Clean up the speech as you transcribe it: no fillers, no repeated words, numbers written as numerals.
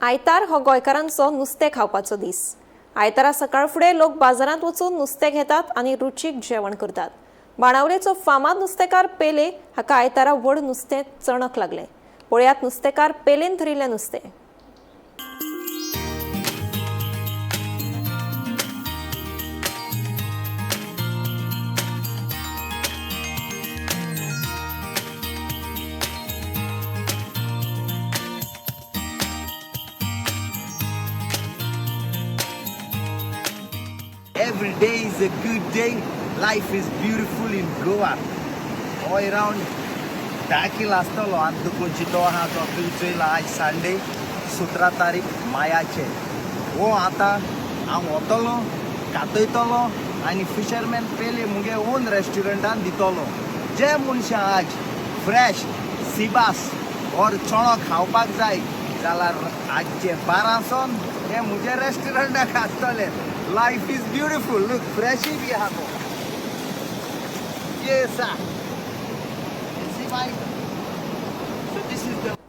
आयतार हो गोंयकारांचो नुस्तें खावपाचो दीस. आयतारा सकाळ फुडें लोक बाजारांत वचून नुस्तें घेतात आनी रुचीक जेवण करतात. बाणावलेचो फामाद नुस्तेकार पेले हाका आयतारा व्हड नुस्तें चणक लागलें. पळयात नुस्तेकार पेलेन धरिल्लें नुस्तें. Every day is a good day. Life is beautiful in Goa. All around 10 किल आसतलो आनी तुका जितो आहा तो चोयला. आयज संडे 17 तारीख मायाचे. हो आतां हांव वतलो, कातयतलो आनी फिशरमॅन पेले मुगे ओन रेस्टॉरंटान दितलो. जे मनशां आज फ्रेश सिबास और चणो खावपाक जाय जाल्यार आजचे 12 सोन हे मुगे रेस्टॉरंटाक आसतले. Life is beautiful. Look, फ्रेशय बी आहा तो. Yes, sir. You see my, so this is the